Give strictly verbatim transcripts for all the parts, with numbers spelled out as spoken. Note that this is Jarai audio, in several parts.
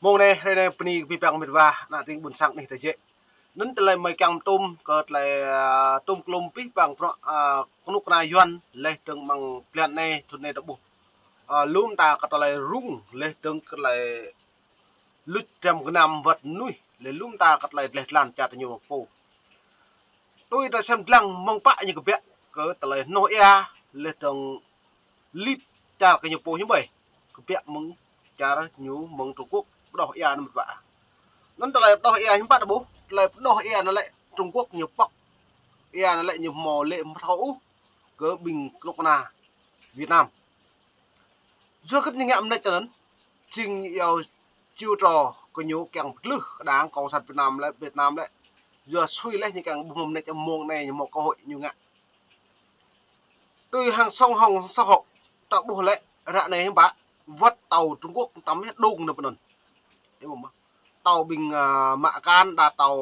Mông anai, hrơi anai bơni kơ abih bang met wa, ană tring ƀuôn sang anih tơjĕ. Anŭn tơlơi mơi kiăng tŭm kơ tơlơi, a, tŭm klum abih bang bruă, a, kơnuk kơna Yuan, laih dơ̆ng amăng blan anai, thŭn anai ta ƀuh. A, lŏm ta kơ tơlơi rŭng, laih dơ̆ng kơ tơlơi luč dram gơnam wơ̆t mơnuih, laih lŏm ta kơ tơlơi dleh dlan čar ta ñu pô. Tui ta sem lăng mơ̆ng pă ñu kơbiă kơ tơlơi hnoh ia, laih dơ̆ng lip čar kơ ñu pô hiư̆m ƀơi. Kơbiă mơ̆ng čar ñu mơ̆ng Trung Quốc pơđoh ia anŭn met wa. Anŭn tơlơi pơđoh ia hiư̆m pă ta ƀuh, tơlơi pơđoh ia anŭn lĕ Trung Quốc ñu pŏk ia anŭn lĕ ñu hmâo lĕ hmâo thâo ôh kơ ƀing kơnuk kơna Việt Nam. Yua kơ ñu ngă mơneč anŭn, jing ñu iâu chiêu trò kơ ñu kiăng pơtlưh kơ Đảng Cộng sản Việt Nam lĕ, Việt Nam lĕ. Yua sui laih ñu kiăng ƀuh mơneč mông anai ñu hmâo cơ hội ñu ngă. Tui hăng song hong xã hội, ta ƀuh lĕ, ră anai hiư̆m pă, wơ̆t tàu Trung Quốc tăm hĕ đung nao pơ anŭn. Ih ƀuh mơ̆? Tàu ƀing, a, mă akan đa tàu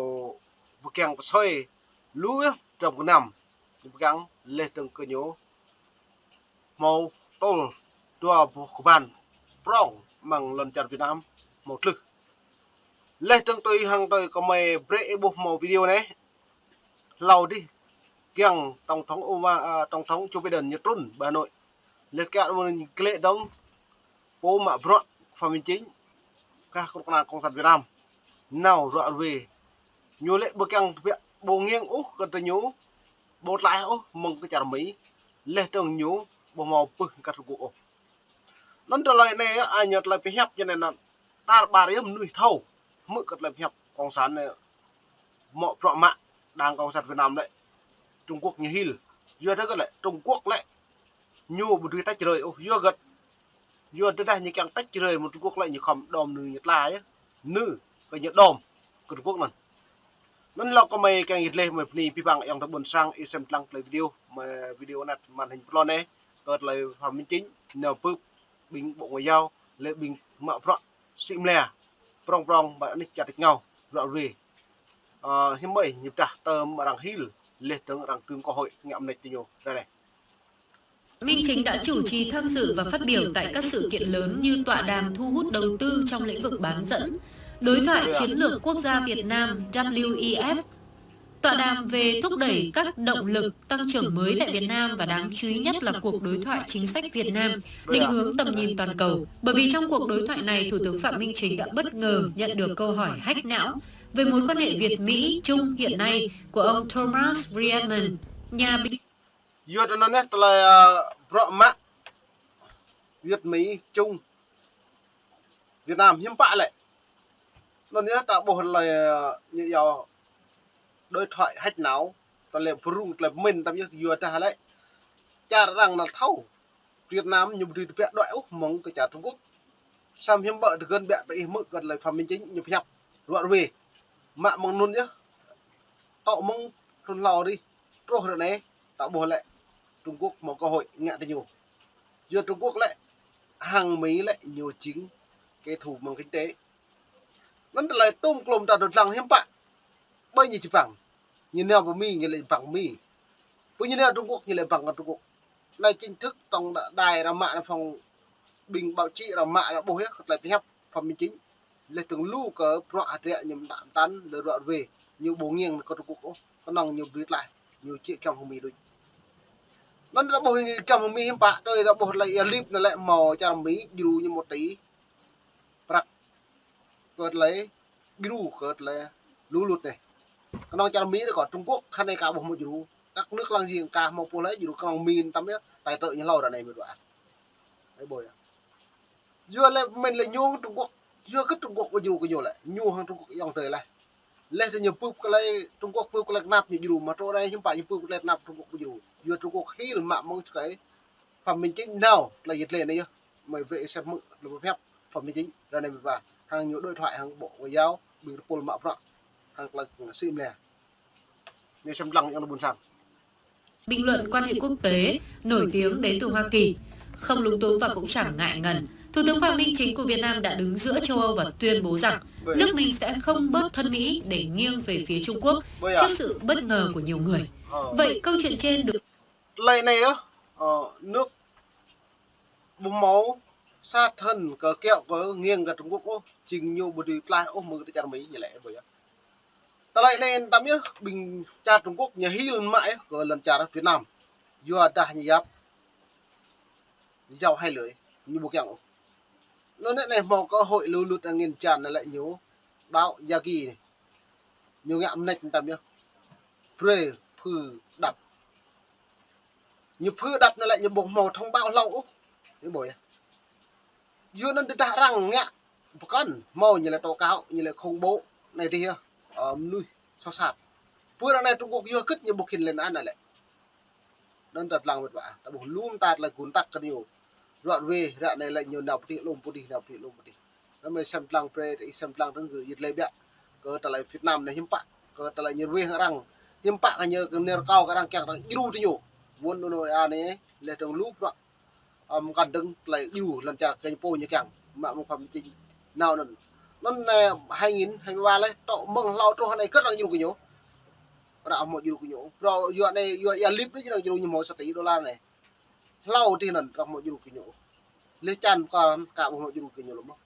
pơkiăng pơsơi, lu yơh, dram gơnam, pơkiăng laih dơ̆ng kơ ñu hmâo tơl dua boh kơban prong amăng lŏn čar Việt Nam hmâo tlưh. Laih dơ̆ng tui hăng tui kơmơi brơi ih ƀuh hmâo video anai. Hlâo dih kiăng Tổng thống Obama, a, Tổng thống Joe Biden ñu trŭn pơ Hà Nội. Laih kiăng mơ̆n ñu klĕ dơ̆ng pô mă bruă Phạm Minh Chính, kah kơnuk kơna Cộng sản Việt Nam nao ruă ruê. Ñu lĕ ƀu kiăng kơbiă ƀu ngiêng ôh kơ tơ ñu, ƀu tlaih ôh mơ̆ng kơ čar Mi, laih dơ̆ng ñu ƀu hmâo pưh kơ Trung Quốc ôh. Anŭn tơlơi anai, a, ñu tơlơi pơhiăp ñu anai anŭn, tar ƀar yơh mơnuih thâo, hmư̆ kơ tơlơi pơhiăp Cộng sản anai, mă bruă mă Đảng Cộng sản Việt Nam lĕ, Trung Quốc ñu hil. Yua tơ gơ̆t lĕ, Trung Quốc lĕ, ñu ƀu dưi tĕč rơi ôh, yua gơ̆t, yua tơdah ñu kiăng tĕč rơi mơ̆ng Trung Quốc lĕ ñu khŏm đom nư ñu tla yơh, nư kơ ñu đom kơ Trung Quốc anŭn. Anŭn hlâo kơmơi kiăng yit laih mơi bơni abih bang ayŏng adơi ƀuôn sang ih sem lăng tơlơi video, mơi video anăt màn hình pơlon anai, kơ tơlơi Phạm Minh Chính nao bưp ƀing Bộ Ngoại giao, laih ƀing mă bruă sĭ mơlia, prong prong ƀơi anih čar tač rơngiao, ruă ruê. A, hiư̆m ƀơi ñu pơdah tơm arăng hil, laih dơ̆ng arăng kơ̆ng cơ hội ngă mơneč tơ ñu ră anai. Minh Chính đã chủ trì tham dự và phát biểu tại các sự kiện lớn như tọa đàm thu hút đầu tư trong lĩnh vực bán dẫn, đối thoại chiến lược quốc gia Việt Nam W E F, tọa đàm về thúc đẩy các động lực tăng trưởng mới tại Việt Nam và đáng chú ý nhất là cuộc đối thoại chính sách Việt Nam định hướng tầm nhìn toàn cầu. Bởi vì trong cuộc đối thoại này, Thủ tướng Phạm Minh Chính đã bất ngờ nhận được câu hỏi hack não về mối quan hệ Việt Mỹ Trung hiện nay của ông Thomas Friedman, nhà Yua tơ anŭn yơh tơlơi, a, bruă mă Việt Mỹ Trung Việt Nam hiư̆m pă lĕ. Anŭn yơh ta ƀuh tơlơi, a, ñu iâu đối thoại hack não, tơlơi pơrŭng tơlơi pơmĭn tăm yơh yua dah lĕ. Čar arăng nao thâo Việt Nam ñu ƀu dưi tơbiă đuaĭ ôh mơ̆ng kơ čar Trung Quốc. Samơ̆ hiư̆m pă tơgơ̆n biă pơ ih hmư̆ kơ tơlơi Phạm Minh Chính ñu pơhiăp ruă ruê. Mă mơ̆ng anŭn yơh. Tŏ mơ̆ng thŭn hlâo dih, truh ră anai, ta ƀuh lĕ Trung Quốc hmâo cơ hội ngă tơ ñu. Yua Trung Quốc lĕ, hăng Mi lĕ ñu jing kẻ thù mơ̆ng kinh tế. Anŭn tơlơi tŭm klum ta dŏ lăng hiư̆m pă, ƀơi ñu či păng. Ñu nao pơ Mi, ñu lĕ păng Mi. Pơ ñu nao Trung Quốc, ñu lĕ păng kơ Trung Quốc. Anai chính thức tŏng đa đai ră mă anai phŏng ƀing báo chí ră mă anai ƀuh yơh, kơ tơlơi pơhiăp Phạm Minh Chính. Laih dơ̆ng lu kơ bruă hơdră ñu mơtă mơtăn lĕ ruă ruê, ñu ƀu ngiêng kơ Trung Quốc ôh, kơnơ̆ng ñu ƀu tlaih, ñu či giăm hăng Mi đôč. Anŭn ta ƀuh ñu giăm hăng Mi hiư̆m pă, tui ta ƀuh tơlơi ia lip anai lĕ hmâo čar Mi djru ñu một tỷ prăk kơ tơlơi djru kơ tơlơi lu lut anai. Kơnơ̆ng čar Mi đôč kơ Trung Quốc, khă anai ka ƀuh hmâo djru. Các nước láng giềng ka hmâo pô lĕ djru kơnơ̆ng Mi tăm yơh, tài trợ ñu hlâo ră anai mơ̆n wa. Ai ƀuh yơh. Yua lĕ mơ̆n lĕ ñu Trung Quốc, yua kơ Trung Quốc ƀu djru kơ ñu lĕ, ñu hăng Trung Quốc ayŏng adơi laih. Laih tơ ñu bưp kơ tơlơi Trung Quốc bưp kơ tơlơi kơnap ñu djru, mă truh anai hiư̆m pă ñu bưp kơ tơlơi kơnap Trung Quốc ƀu djru. Yua Trung Quốc hil mă mơ̆ng čơkơi Phạm Minh Chính nao tơlơi yit lĕ anai yơh. Mơi brơi ih sem hmư̆ tơlơi pơhiăp Phạm Minh Chính ră anai mơ̆n wa, hăng ñu đối thoại hăng Bộ Ngoại giao, ƀing tơpul mă bruă hăng tơlơi sĭ mơlia. Ñu sem lăng ayŏng adơi ƀuôn sang. Bình luận quan hệ quốc tế nổi tiếng đến từ Hoa Kỳ. Không lúng túng và cũng chẳng ngại ngần, Thủ tướng Phạm Minh Chính của Việt Nam đã đứng giữa châu Âu và tuyên bố rằng nước mình sẽ không bớt thân Mỹ để nghiêng về phía Trung Quốc trước sự bất ngờ của nhiều người. Vậy câu chuyện trên được Tơlơi anai yơh, ơ, nước ƀu hmâo sat hơ̆n kơ kiăo kơ nghiêng kơ Trung Quốc ôh. Jing ñu ƀu dưi tlaih ôh mơ̆ng tơčar Mi ñu lĕ ƀu yơh. Tơlơi anai tăm yơh ƀing čar Trung Quốc ñu hil mă yơh kơ lŏn čar Việt Nam. Yua dah ñu yap yua hai lưỡi, ñu ƀu kiăng ôh. Anŭn anai hmâo cơ hội lŭ lŭt angin jan anai lĕ ñu đaŏ Yagi anai. Ñu ngă mơneč tăm yơh. Brơi phư đăp. Ñu phư đăp anai lĕ ñu ƀu hmâo thông báo hlâo ôh. Ñu ƀu yơh. Yua anŭn tơdah arăng ngă pơkŏn, hmâo ñu lĕ tố cáo, ñu lĕ khủng bố, anai dih yơh, ơ, mơnuih soh sat. Pơ ră anai Trung Quốc yua kơ̆t ñu ƀu khĭn lên án anai lĕ. Anŭn ta lăng mĕt wa, ta ƀuh lŏm ta tơlơi gun tăk kơ ñu. Ruă ruê, ră anai lĕ ñu nao pơ dih, lŏm pơ dih, nao pơ dih, lŏm pơ dih. Anŭn mơi sem lăng brơi, ta ih sem lăng dơ̆ng gơ̆ yit lĕ biă. Kơ tơlơi Việt Nam anai hiư̆m pă, kơ tơlơi ñu ruê hăng arăng. Hiư̆m pă kơ ñu, kơ ñu rơkâo kơ arăng kiăng arăng djru tơ ñu. Wơ̆t anŭn anai, lĕ dơ̆ng lu bruă. Ơ, mơkăn dơ̆ng tơlơi djru lŏn čar kơ ñu pô ñu kiăng. Mă mơ̆ng Phạm Minh Chính nao anŭn. Anŭn, ơ, hai nghìn hai mươi ba lĕ, tŏ mơ̆ng hlâo truh anai kơ arăng djru kơ ñu. Arăng hmâo djru kơ ñu. Brơi yua anai, yua ia lip anai arăng djru ñu hmâo sa tỷ đô la anai. Hlâo dih anŭn arăng hmâo djru kơ ñu. Lĕ čan pơkŏn ka ƀu hmâo djru kơ ñu lŏm ôh.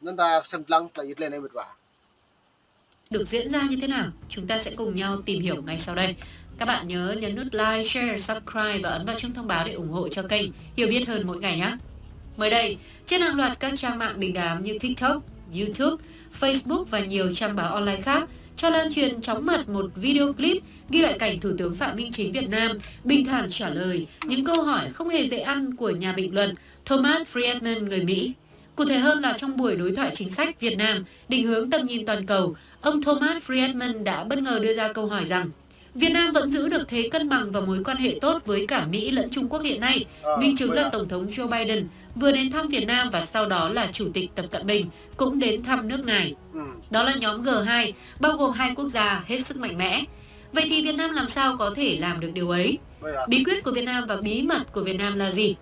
Anŭn ta sem lăng tơlơi yit lĕ anai mĕt wa. Được diễn ra như thế nào? Chúng ta sẽ cùng nhau tìm hiểu ngay sau đây. Các bạn nhớ nhấn nút like, share, subscribe và ấn vào chuông thông báo để ủng hộ cho kênh Hiểu Biết Hơn Mỗi Ngày nhé. Mới đây, trên hàng loạt các trang mạng đình đám như TikTok, YouTube, Facebook và nhiều trang báo online khác cho lan truyền chóng mặt một video clip ghi lại cảnh Thủ tướng Phạm Minh Chính Việt Nam bình thản trả lời những câu hỏi không hề dễ ăn của nhà bình luận Thomas Friedman người Mỹ. Cụ thể hơn là trong buổi đối thoại chính sách Việt Nam định hướng tầm nhìn toàn cầu, ông Thomas Friedman đã bất ngờ đưa ra câu hỏi rằng Việt Nam vẫn giữ được thế cân bằng và mối quan hệ tốt với cả Mỹ lẫn Trung Quốc hiện nay. Minh chứng là Tổng thống Joe Biden vừa đến thăm Việt Nam và sau đó là Chủ tịch Tập Cận Bình cũng đến thăm nước Ngài. Đó là nhóm G hai, bao gồm hai quốc gia hết sức mạnh mẽ. Vậy thì Việt Nam làm sao có thể làm được điều ấy? Bí quyết của Việt Nam và bí mật của Việt Nam là gì?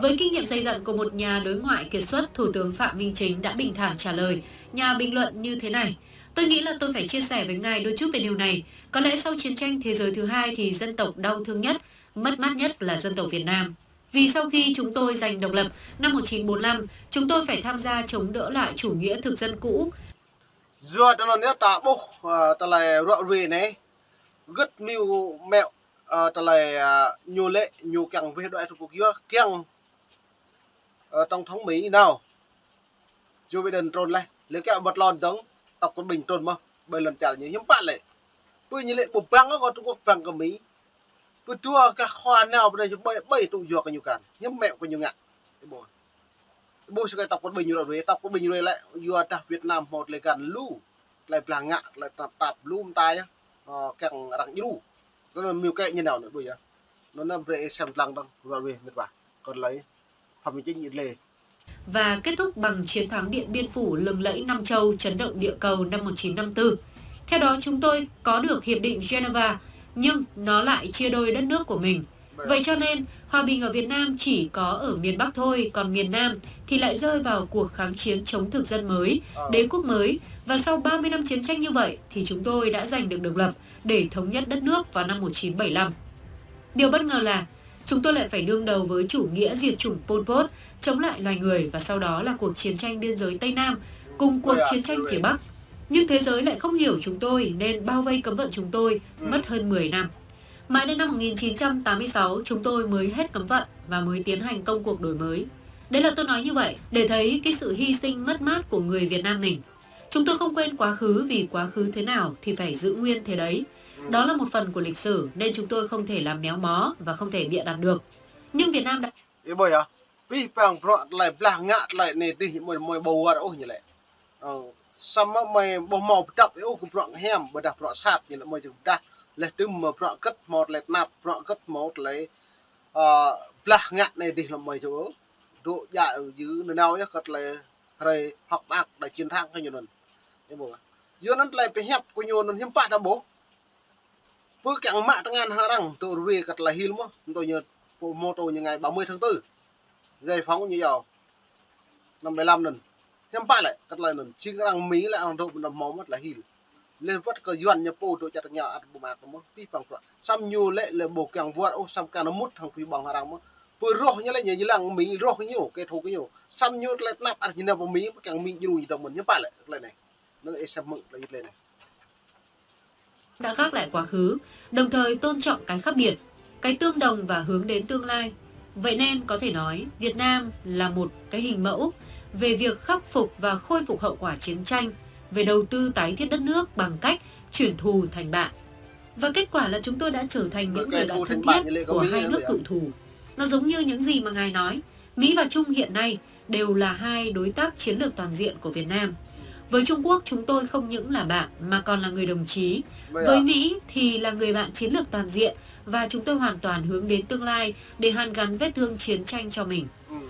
Với kinh nghiệm dày dặn của một nhà đối ngoại kiệt xuất, Thủ tướng Phạm Minh Chính đã bình thản trả lời nhà bình luận như thế này: "Tôi nghĩ là tôi phải chia sẻ với ngài đôi chút về điều này. Có lẽ sau chiến tranh thế giới thứ hai thì dân tộc đau thương nhất, mất mát nhất là dân tộc Việt Nam. Vì sau khi chúng tôi giành độc lập năm một chín bốn lăm, chúng tôi phải tham gia chống đỡ lại chủ nghĩa thực dân cũ." Yua tơlơi anŭn yơh ta ƀuh, ơ, tơlơi ruă ruê anai. Gơ̆t ñu mĕo, ơ, tơlơi, ơ, ñu lĕ, ñu kiăng weh đuaĭ Trung Quốc yơh, kiăng, ơ, Tổng thống Mỹ nao. Joe Biden trŭn laih, lĕ kơ ƀơi lŏn dơ̆ng, Tập Cận Bình trŭn mơ̆n, ƀơi lŏn čar ñu hiư̆m pă lĕ. Pơ ñu lĕ ƀu bang kơ Trung Quốc bang kơ Mỹ. Pơ dua kơ khua nao pơ anai ƀơi, ƀơi tŭ yua kơ ñu kăn. Hiư̆m mĕo kơ ñu ngă. Ih ƀuh. Ih ƀuh sơkai Tập Cận Bình ñu ruă ruê, Tập Cận Bình ñu ruă ruê lĕ, yua dah Việt Nam hmâo tơlơi găn lu. Tơlơi blah ngă, tơlơi tơnap tap lu mơta yơh. Ơ, kiăng arăng djru. Anŭn mơ̆ kơ ñu nao anai ƀuh yơh. Anŭn anai brơi sem lăng dơ̆ng ruă ruê mĕt wa. Kơ tơlơi Phạm Minh Chính yit lĕ. Và kết thúc bằng chiến thắng Điện Biên Phủ lừng lẫy năm châu, chấn động địa cầu năm một chín năm tư. Theo đó, chúng tôi có được Hiệp định Geneva, nhưng nó lại chia đôi đất nước của mình. Vậy cho nên, hòa bình ở Việt Nam chỉ có ở miền Bắc thôi, còn miền Nam thì lại rơi vào cuộc kháng chiến chống thực dân mới, đế quốc mới. Và sau ba mươi năm chiến tranh như vậy, thì chúng tôi đã giành được độc lập để thống nhất đất nước vào năm một chín bảy lăm. Điều bất ngờ là chúng tôi lại phải đương đầu với chủ nghĩa diệt chủng Pol Pot, chống lại loài người và sau đó là cuộc chiến tranh biên giới Tây Nam, cùng cuộc chiến tranh phía Bắc. Nhưng thế giới lại không hiểu chúng tôi nên bao vây cấm vận chúng tôi mất hơn mười năm. Mãi đến năm một nghìn chín trăm tám mươi sáu, chúng tôi mới hết cấm vận và mới tiến hành công cuộc đổi mới. Đấy là tôi nói như vậy để thấy cái sự hy sinh mất mát của người Việt Nam mình. Chúng tôi không quên quá khứ vì quá khứ thế nào thì phải giữ nguyên thế đấy. Đó là một phần của lịch sử nên chúng tôi không thể làm méo mó và không thể bịa đặt được. Nhưng Việt Nam đã Ih ƀuh yơh. Pih pang bruă tơlơi blah ngă tơlơi anai dih mơi, mơi ƀu wơr ôh ñu lĕ. Ơ, samơ̆ mơi ƀu hmâo pơdăp ôh kơ bruă hiam, ƀôdah bruă sat ñu lĕ mơi jing pơdah. Leh tơm mơi bruă gơ̆t hmâo tơlơi tơnap, bruă gơ̆t hmâo tơlơi, ơ, blah ngă anai dih lĕ mơi jing ôh. Dŏ djă jing nanao yơh kơ tơlơi hrơi hơ̆k mơak đa chiến thắng kơ ñu anŭn. Ih ƀuh. Yua anŭn tơlơi pơhiăp kơ ñu anŭn hiư̆m pă ta ƀuh. Pơ kiăng mă tơngan hăng arăng, tŭ ruê kơ tơlơi hil mơ̆n, tŭ ñu, pô mô tô ñu ngày ba mươi tháng tư. Giải phóng ñu yua. Năm bảy lăm anŭn. Hiư̆m pă lĕ, kơ tơlơi anŭn. Jing arăng Mi lĕ arăng dŏ ƀơi anŭn hmâo mơ̆n tơlơi hil. Leh wơ̆t kơ Yuan ñu pô dŏ čar tơngia ăt ƀu mă kơ mơ̆n, pih pang bruă. Samơ̆ ñu lĕ, lĕ ƀu kiăng wơr ôh, samơ̆ kiăng nao mŭt hăng pui ƀơ̆ng arăng mơ̆n. Pơ roh ñu lĕ ñu lăng Mi roh ñu, kẻ thù kơ ñu. Samơ̆ ñu tơlơi tơnap ăt ñu nao pơ Mi, pơkeng Mi djru ñu tơmơ̆n ñu pă lĕ tơlơi anai. Anŭn ih sem hmư̆ tơlơi anai. Đã gác lại quá khứ, đồng thời tôn trọng cái khác biệt, cái tương đồng và hướng đến tương lai. Vậy nên có thể nói Việt Nam là một cái hình mẫu về việc khắc phục và khôi phục hậu quả chiến tranh, về đầu tư tái thiết đất nước bằng cách chuyển thù thành bạn. Và kết quả là chúng tôi đã trở thành những người bạn thân thiết của hai nước cựu thù. Nó giống như những gì mà ngài nói, Mỹ và Trung hiện nay đều là hai đối tác chiến lược toàn diện của Việt Nam. Với Trung Quốc, chúng tôi không những là bạn mà còn là người đồng chí. Với Mỹ thì là người bạn chiến lược toàn diện và chúng tôi hoàn toàn hướng đến tương lai để hàn gắn vết thương chiến tranh cho mình.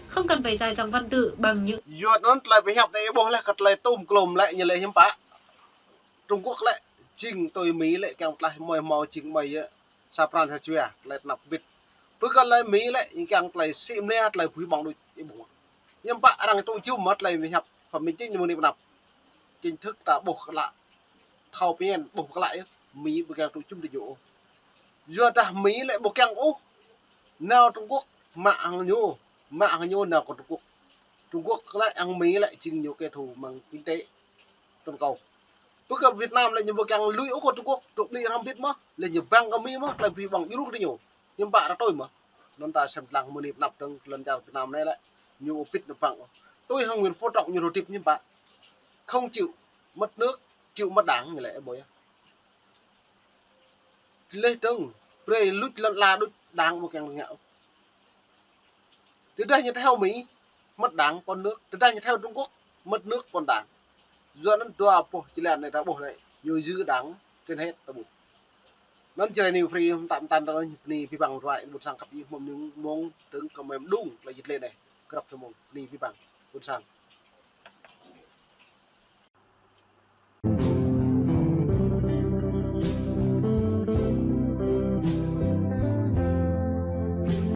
Không cần phải dài dòng văn tự bằng những Yua anŭn tơlơi pơhiăp anai ƀuh laih kơ tơlơi tŭm klôm lĕ ñu lĕ hiư̆m pă. Trung Quốc lĕ jing tui Mi lĕ kiăng tlaih mơi hmâo jing mơi yơh. Sa pran sa jua, tơlơi tơnap bit. Pơ kơ tơlơi Mi lĕ, ñu kiăng tơlơi sĭ mơnia, tơlơi bui ƀơ̆ng đôč, ih ƀuh. Hiư̆m pă arăng tŭ jum mă tơlơi Mi hiăp, Phạm Minh Chính ñu mơ̆ng anai pơnăp. Chính thức ta ƀuh kơ lă. Thâo pơmĭn ƀuh kơ lă yơh, Mi ƀu kiăng tŭ jum tơ ñu ôh. Yua dah Mi lĕ ƀu kiăng ôh nao Trung Quốc, mă hăng ñu, mă hăng ñu nao kơ Trung Quốc. Trung Quốc lĕ hăng Mi lĕ jing ñu kẻ thù mơ̆ng kinh tế toàn cầu. Pơ kơ Việt Nam lĕ ñu ƀu kiăng lui ôh kơ Trung Quốc, tŭ ƀlĭ hrŏm bit mơ̆n, lĕ ñu ƀăng kơ Mi mơ̆n, tơlơi bui ƀơ̆ng djru kơ ñu. Hiư̆m pă ră tui mơ̆n. Anŭn ta sem lăng mơ̆ng anai pơnăp dơ̆ng lŏn čar Việt Nam anai lĕ. Ñu ƀu bit ñu ƀăng ôh. Tui hăng Nguyễn Phú Trọng ñu hơdip hiư̆m pă. Không chịu mất nước, chịu mất đảng ñu lĕ ƀuh yơh. Tơlơi dơ̆ng, brơi luč lŏn ala đôč đảng ƀu kiăng ngă ôh. Tơdah ñu theo Mi, mất đảng pŏn nước. Tơdah ñu theo Trung Quốc, mất nước pŏn đảng. Yua anŭn dua boh jơlan anai ta ƀuh anai, ñu giữ đảng trên hết ta ƀuh. Anŭn Jrai New Free mơtam mơtam ta anŭn bơni abih bang ruai ƀôn sang khăp ih mơ̆ng mơ̆ng dơ̆ng kơ mơi mơđung tơlơi jĭt lĕ anai. Krăp tơ mơ̆ng bơni abih bang ƀôn sang.